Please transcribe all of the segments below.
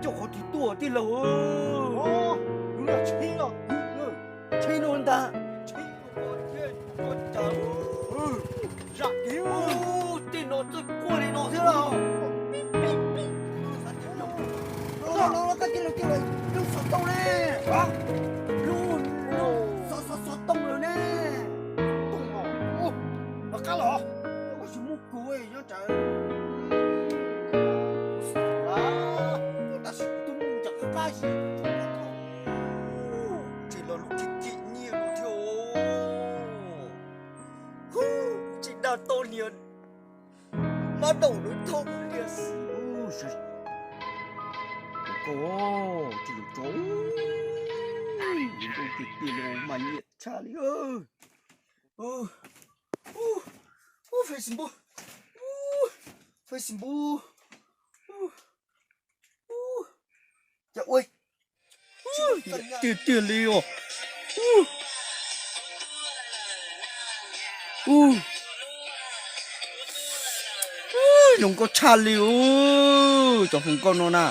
Coj qhov twg tuaj tij laug? Tsheb no ntag. Tej no txawj quaj li no thiab los? Lub xov tooj ne, lub xov xov xov tooj lawm ne. Los qab los, tsis muaj kuv nyob tsawv. Tam sim kuv twb mus nram qab qab si. Tsis los lub chim chim nyiaj lawm thiab. Tsis dag tau niag mab daum lub thoob lias. Koj tsis lus tso, yus nrauj tiag tiag li mas nyiam tshaj li. Facebook, Facebook, cas ua tiag tiag li os. Zoo nkauj tshaj li os, cov hluas nkauj no na.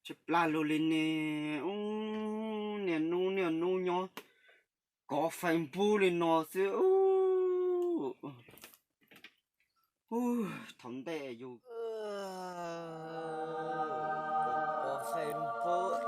Tsis plam lus li ne, niaj hnub niaj hnub nyob kov Facebook li no xwb. Thaum ntej yus kov Facebook